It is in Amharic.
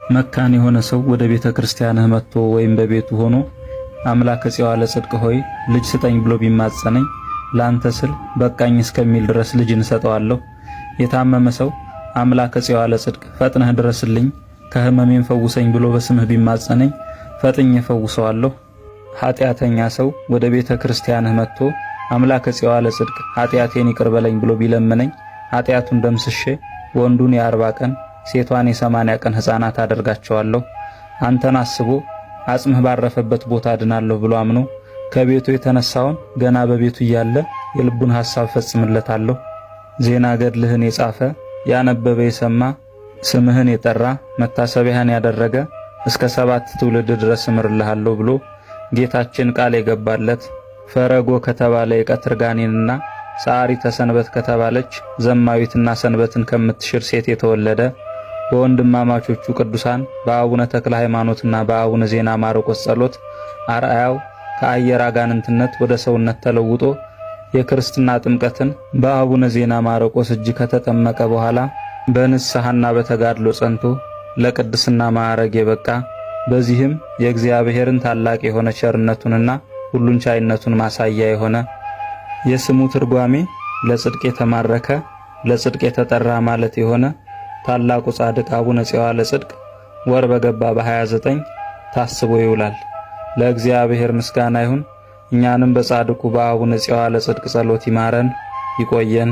መካን የሆነ ሰው ወደ ቤተ ክርስቲያንህ መጥቶ ወይም በቤቱ ሆኖ አምላከ ጽዋ ለጽድቅ ሆይ ልጅ ስጠኝ ብሎ ቢማጸነኝ ላንተ ስል በቃኝ እስከሚል ድረስ ልጅን እሰጠዋለሁ። የታመመ ሰው አምላከ ጽዋ ለጽድቅ ፈጥነህ ድረስልኝ ከህመሜም ፈውሰኝ ብሎ በስምህ ቢማጸነኝ ፈጥኜ ፈውሰዋለሁ። ኃጢአተኛ ሰው ወደ ቤተ ክርስቲያንህ መጥቶ አምላከ ጽዋ ለጽድቅ ኃጢአቴን ይቅር በለኝ ብሎ ቢለምነኝ ኃጢአቱን ደምስሼ ወንዱን የ40 ቀን ሴቷን የ80 ቀን ሕፃናት አደርጋቸዋለሁ። አንተን አስቦ አጽምህ ባረፈበት ቦታ ድናለሁ ብሎ አምኖ ከቤቱ የተነሳውን ገና በቤቱ እያለ የልቡን ሐሳብ ፈጽምለታለሁ። ዜና ገድልህን የጻፈ ያነበበ የሰማ ስምህን የጠራ መታሰቢያህን ያደረገ እስከ 7 ትውልድ ድረስ እምርልሃለሁ ብሎ ጌታችን ቃል የገባለት ፈረጎ ከተባለ የቀትር ጋኔንና ሰዓሪተ ሰንበት ከተባለች ዘማዊትና ሰንበትን ከምትሽር ሴት የተወለደ በወንድማማቾቹ ቅዱሳን በአቡነ ተክለ ሃይማኖትና በአቡነ ዜና ማርቆስ ጸሎት አርአያው ከአየር አጋንንትነት ወደ ሰውነት ተለውጦ የክርስትና ጥምቀትን በአቡነ ዜና ማርቆስ እጅ ከተጠመቀ በኋላ በንስሐና በተጋድሎ ጸንቶ ለቅድስና ማዕረግ የበቃ በዚህም የእግዚአብሔርን ታላቅ የሆነ ቸርነቱንና ሁሉን ቻይነቱን ማሳያ የሆነ የስሙ ትርጓሜ ለጽድቅ የተማረከ ለጽድቅ የተጠራ ማለት የሆነ ታላቁ ጻድቅ አቡነ ጽዋ ለጽድቅ ወር በገባ በ29 ታስቦ ይውላል። ለእግዚአብሔር ምስጋና ይሁን። እኛንም በጻድቁ በአቡነ ጽዋ ለጽድቅ ጸሎት ይማረን ይቆየን።